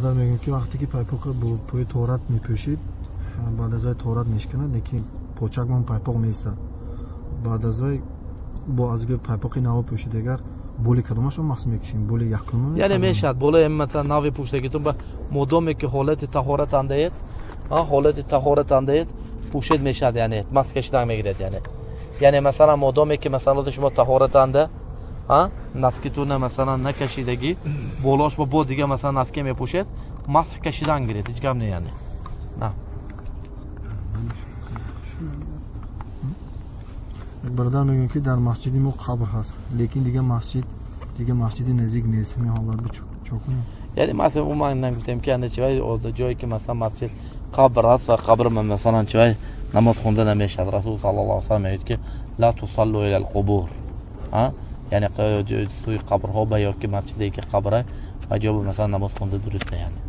Бародар мегӯям, ки вақте ки пайпоқ бо пои тоҳорат мепӯшид, баъд аз вай тоҳорат мешиканад, лекин почакмон пайпоқ меистад. Баъд аз вай бо аз пайпоқи наво пӯшид, агар боли кадомашро махс мекушем? Боли якум? Яъне мешавад болои, масалан, нави пӯштагитон ба модоме ки ҳолати таҳорат андаед, ҳолати таҳорат андаед, пӯшед мешавад, яъне мас кашидан мегирад. Яъне масалан, модоме ки, масалан, шумо таҳорат анда носкитуна, масалан, накашидагӣ, болош бо дига, масалан, носки мепӯшед, масҳ кашидан гиред, ҳеҷ гап не, яъне на. Бародар мегӯям, ки дар масҷиди мо қабр ҳаст, лекин дига масҷид, дига масҷиди наздик нест. Ҳамин ҳолат чо кунем? Яъне масалан, ман нагуфтем, ки анда чивай ҷое ки, масалан, масҷид қабр аст ва қабр, масалан, чивай намоз хонда намешавад. Расул саллаллоҳу алайҳи васаллам мегӯяд, ки ла тусаллу ила алқубур, яъне сӯи қабрҳо ба ё ки масҷиде ки қабра ва ҷо, масалан, намоз хонда дуруст не, яъне.